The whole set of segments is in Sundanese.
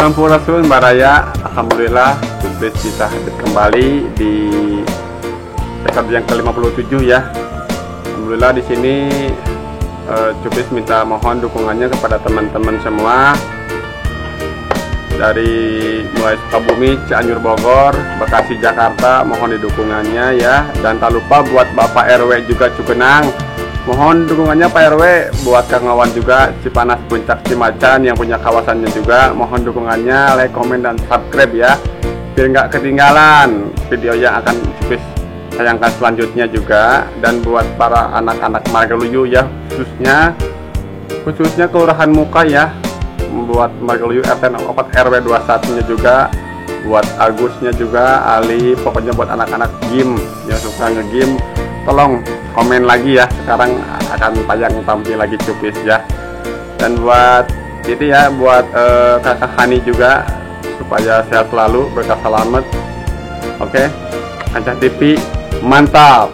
Sampurasun Baraya, alhamdulillah Cupis bisa hadir kembali di episode yang ke-57 ya. Alhamdulillah di sini Cupis minta mohon dukungannya kepada teman-teman semua dari mulai Sukabumi, Cianjur, Bogor, Bekasi, Jakarta, mohon dukungannya ya. Dan tak lupa buat Bapak RW juga Cugenang, mohon dukungannya Pak RW. Buat Kang Wawan juga Cipanas Puncak Cimacan yang punya kawasannya juga, mohon dukungannya, like, komen, dan subscribe ya, biar nggak ketinggalan video yang akan Cupis tayangkan selanjutnya juga. Dan buat para anak-anak Margaluyu ya, khususnya Kelurahan Muka ya, buat Margaluyu RT 04 RW 21 nya juga, buat Agusnya juga, Ali, pokoknya buat anak-anak game yang suka nge-game, tolong komen lagi ya, sekarang akan tayang tampil lagi Cupis ya. Dan buat itu ya, buat kakak Hani juga, supaya sehat selalu, berkah selamat. Oke, Kancah TV mantap.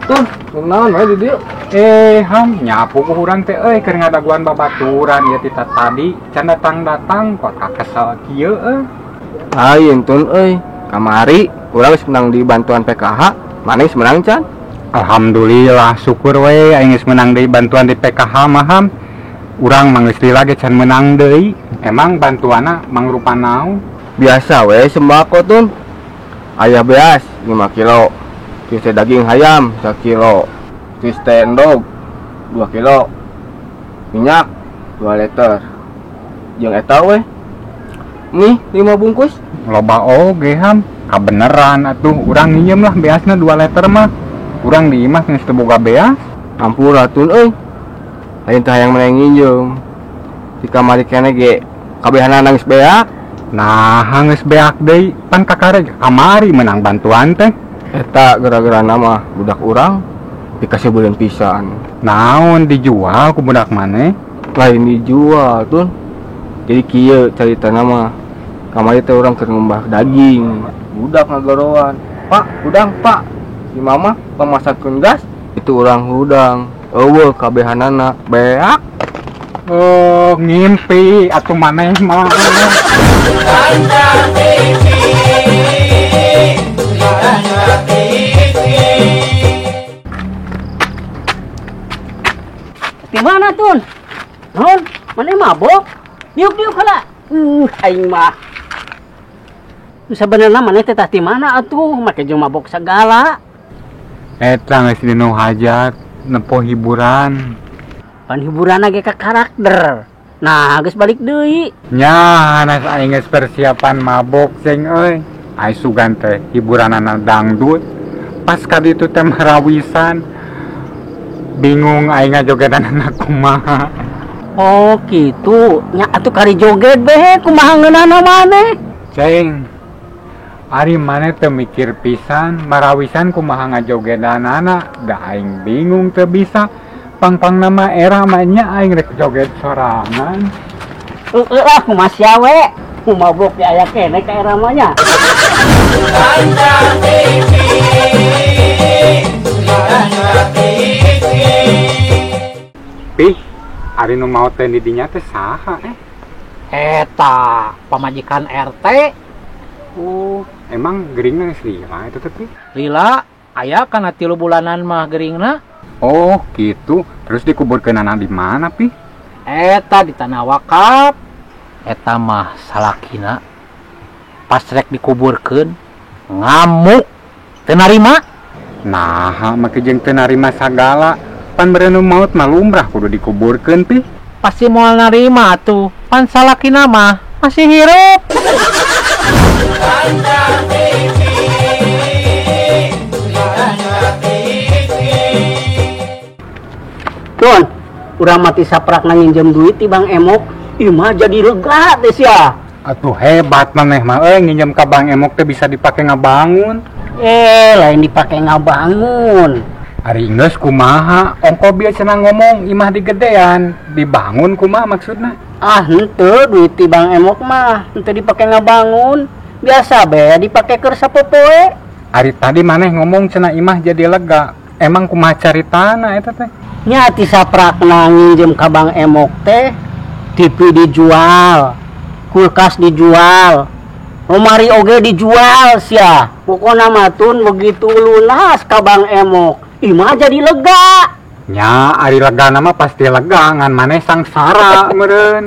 Tuh, naon wae di dieu? Ham, nyapu ku urang teh euy keur ngadaguan babaturan ieu ti tadi, can datang-datang kok kakesel kieu euy. Lain tun euy, kamari urang geus menang di bantuan PKH, maneh geus menang can? Alhamdulillah, syukur we aing geus menang deui bantuan di PKH mah ham. Urang mah geus lila ge can menang deui. Emang bantuanna mangrupa naon? Biasa we sembako tun. Aya beas 5 kilo, terus teh daging hayam 1 kilo, terus teh endog 2 kilo, minyak 2 liter. Jeung eta we. Nih 5 bungkus. Loba oge ham, kabeneran atuh urang nginjem lah beasna 2 liter mah. Urang di imah geus teu boga beas. Ampura tun euy. Lain teh hayang maneh nginjem. Di kamari keneh ge kabehanana geus beak. Nah, geus beak deui, pan kakare kamari menang bantuan teh. Eta gara-gara nama budak urang dikasih beuleun pisan. Naon dijual ku budak maneh? Lain dijual tun. Jadi kieu caritana mah. Kamari teh urang keur ngumbah daging, budak ngagoroan. Pak, hudang pak. Si mama pemasakeun gas, itu urang hudang. Eueuh kabehanana beak. Oh, ngimpi atuh maneh mah. Di mana tun? Non, maneh mabok? Diuk-diuk heula. Aing mah. Sebenarnya maneh teh tah di mana atuh make jeung mabok segala. Eta geus dinu hajat nempo hiburan. Pan hiburanna ge ka karakter. Nah, geus balik deui. Nya, hanas aing geus persiapan mabok sing euy. Ai sugan teh hiburanana dangdut. Pas ka ditu teh marawisan. Bingung aing ngajogedanana kumaha. Oh, kitu. Nya atuh kari joget behe kumaha ngeunahna maneh? Ceng. Ari maneh teu mikir pisan marawisan kumaha ngajogedanana, da aing bingung teu bisa. Pang-pang nama era mah nya aing rek joget sorangan. Heueuh lah kumaha sia we. Mabok di aya keneh ka era mah nya. Pih, ari nu maot teh di dinya teh saha eh? Eta pamajikan RT. Oh, emang geuringna geus lila eta teh Pi? Lila, aya kana 3 bulanan mah geuringna. Oh, gitu. Terus dikuburkeunana di mana, Pi? Eta di tanah wakaf. Eta mah salakina pas rek dikuburkeun ngamuk teu narima. Nah, make jeung teu narima sagala. Pan meureun nu maot mah lumrah kudu dikuburkeun, Pi. Pasti moal narima atuh. Pan salakina mah masih hirup. Tun, urang mati saprakna nginjem duit ti Bang Emok, ieu mah jadi lega teh sia. Atuh hebat maneh mah euy nginjem ka Bang Emok teh bisa dipake ngabangun. Lain dipake ngabangun. Ari geus kumaha? Ongko bieu cenah ngomong imah digedean, dibangun kumaha maksudna? Ah, henteu duit ti Bang Emok mah henteu dipake ngabangun. Biasa be dipake keur sapopoe. Ari tadi maneh ngomong cenah imah jadi lega. Emang kumaha caritana eta teh? Nya ti saprakna nginjem ka Bang Emok teh TV dijual, kulkas dijual, lemari oge dijual sia. Pokona mah Tun begitu lunas ka Bang Emok, imah jadi lega. Nya ari lega mah pasti lega ngan maneh sangsara meureun.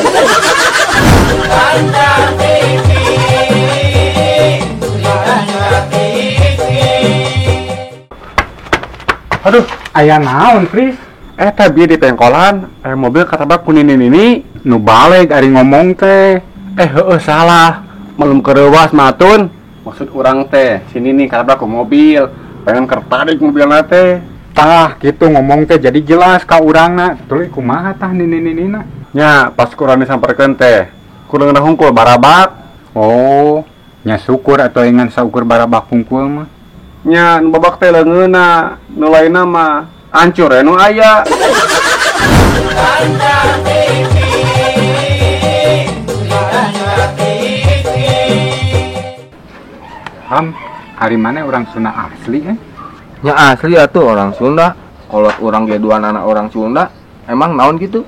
Aduh, aya naon, Pris? Eta bieu di pengkolan, aya mobil katabrak ku nini-nini. Nu baleg ari ngomong teh. Heueuh salah. Malum kereuwas matun. Maksud urang teh, si nini katabrak ku mobil, pengen kertarik mobilna teh. Tah, gitu ngomong teh jadi jelas ka urangna. Tuluy kumaha tah nini-ninina? Nya, pas ku urang disamperkeun teh, kurang hungkul barabak. Oh, nya syukur atuh ngan saukur barabak hungkul mah. Nya, nu babak teh leungeunna, nu lainna mah hancur nu aya. Ham, hari mana orang Sunda asli eh? Nya asli atuh orang Sunda. Kolot urang ge dua anak orang Sunda, emang naon gitu?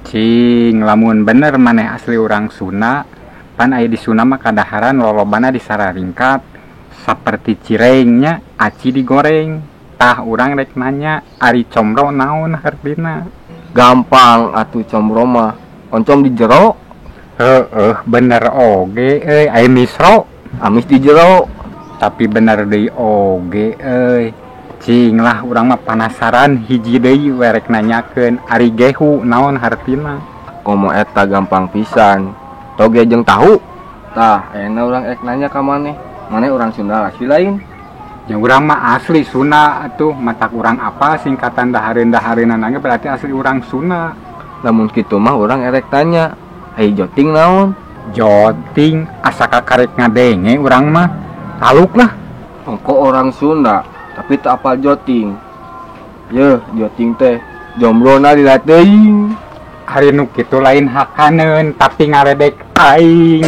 Cing, lamun bener maneh asli orang Sunda, pan aya di Sunda mah kadaharan lolobana disararingkat. Saperti cirengnya, aci digoreng. Tah urang rek nanya, ari comro naon hartina? Gampang atuh comro mah, oncom di jero. Heeh, bener oge euy, aya misro, amis di jero. Tapi bener deui oge euy. Cing lah urang mah penasaran hiji deui we rek nanyakeun ari gehu naon hartina? Komo eta gampang pisan. Toge jeung tahu. Tah, ayeuna urang rek nanya ka maneh. Maneh urang Sunda asli lain? Ya urang mah asli Sunda atuh, matak urang apa singkatan dahareun-dahareunan ge berarti asli urang Sunda. Lamun kitu mah urang erek tanya, ai joting naon? Joting asa kakarek ngadenge urang mah. Taluk lah. Ongko orang Sunda tapi tak apal joting. Yeuh, joting teh jomblona dilateuing. Ari nu kitu lain hakaneun tapi ngaledek aing.